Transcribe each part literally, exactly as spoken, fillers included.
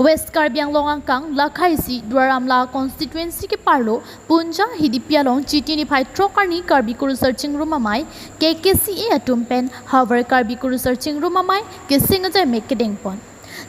West Karbi Anglong angkang lakhaisi Duar Amla constituency keparlo Punja Hidipi along Chiti niphai throk arni Karbi Kurusar Chingrum Amei K K C A atum pen Havar Karbi Kurusar Chingrum Amei keseng ajai mek kedengpon.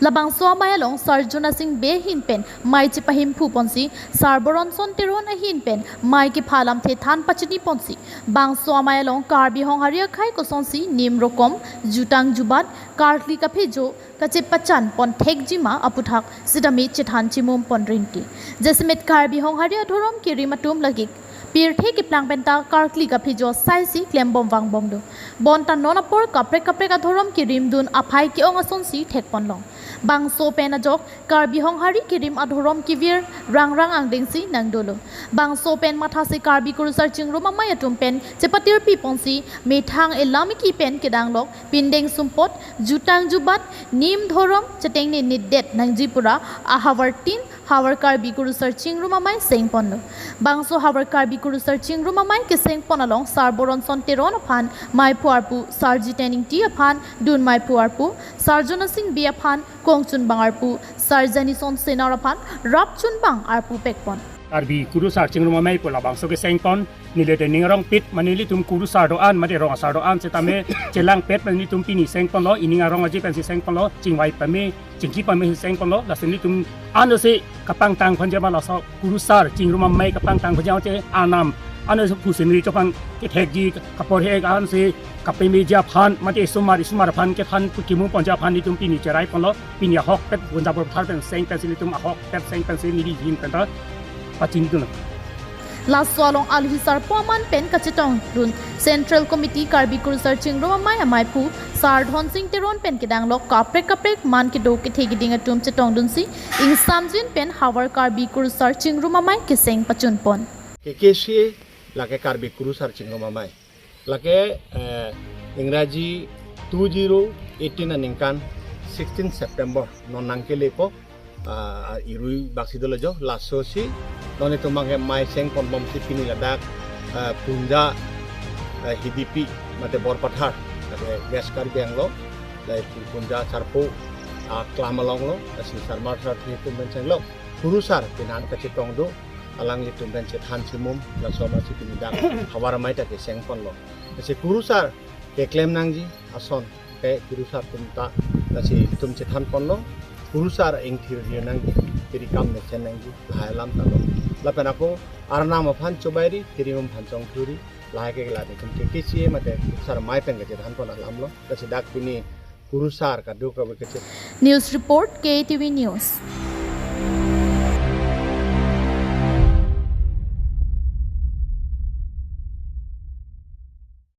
Labangso amei along Sar Jona Sing Bey ahin pen mei chepahimphu ponsi Sar Boronson Teron ahin pen mei kepha alamthe than pachini ponsi bangso amei along Karbi Honghari akhei kosonsi nim rokom, jutang jubat, karkli kaphejo kachepachan pon thekjima aputhak sitame chethan chimum pon rinti. Jasemet Karbi Honghari adhorom kerim atum lake pirthe keplang penta karkli kaphejo saisi klembom vangbom do. Bonta non apor kaprek kaprek adhorom kerim dun aphai ke-ong asonsi thekponlong. Bangso pen ajok Karbi Honghari kerim adhorom kevir rangrang angdengsi nangdolo. Bangso pen mathasi Karbi Kurusar Chingrum Amei atum pen chepatirpi ponsi methang elamiki pen kedanglok pindeng sumpot, jutang jubat, nim dhorom chetengne nedet nangji pura ahavar tin Havar Karbi Kurusar Chingrum Amei sengponlo. Bangso Havar Karbi Kurusar Chingrum Amei kesengpon along Sar Boronson Teron aphan meiphu arpu Sar Jiten Ingti aphan dun meiphu arpu, Sar Jona Sing Bey aphan kongchunbang arpu, Sar Janison Senar aphan rapchunbang arpu pekpon. Karbi Kurusar Chingrum Amei pu labangso kesengpon, neli te ning arong pit, mane nelitum kurusar do-an, mate rong asar do-an sitame chelangpet, mane nelitum pini sengponlo, ining arong aji pensi sengponlo, chingvai pame, chingki pame sengponlo, lasi nelitum ansi kapangtang aphan jema laso Kurusar Chingrum Amei kapangtang aphan jema che anam, ansi phu scenery chopang kethekji, kaporhe ansi kapemeji aphan, mate isomar, isomar aphan kethan pu kimu ponji aphan nelitum pini cherai ponlo, pini ahokpet Punja Borpathar pen seng pensi nelitum ahokpet seng pensi neli ahin penta pachini dun. Laso along alohi sarpo aman pen kachetongdun Central Committee Karbi Kurusar Chingrum Amei ameiphu Sar Dhonsing Teron pen kedanglok kaprek kaprek man kedo kethe keding atum chetongdunsi ingsamjin pen Havar Karbi Kurusar Chingrum Amei keseng pachunpon. K K C A lake Karbi Kurusar Chingrum Amei. Lake, eh, Ingraji two zero eighteen aningkan sixteen September non nangkelepo, ah, irui baksi dolo jo, lasosi non itum bangke mei sengponbomsi pini ladak, ah, Punja, ah, Hidipi mate Borpathar, mate West Karbi Anglong, lai Punja Charpo, ah, klam alonglo, lasi Sarmar Sarthe atum pen senglo, Kurusar pinan kachetong do, alanglitum pen chethan chimum, laso masi pini dak Havar Amei ta kesengponlo. Lasi Kurusar keklem nangji ason ke Kurusar atum ta, lasi itum chethanponlo, Kurusar ingthir ri nangji, kiri kam mesen nangji, lahai alam talo. Lapen ako Arnam aphan chobairi, kiri mum aphan chongthuri, lahai ke la itum K K C A mate Kurusar Amei pen kachethanpon alamlo, lasi dak pini Kurusar kaduk kave kachet. News report, K T V News.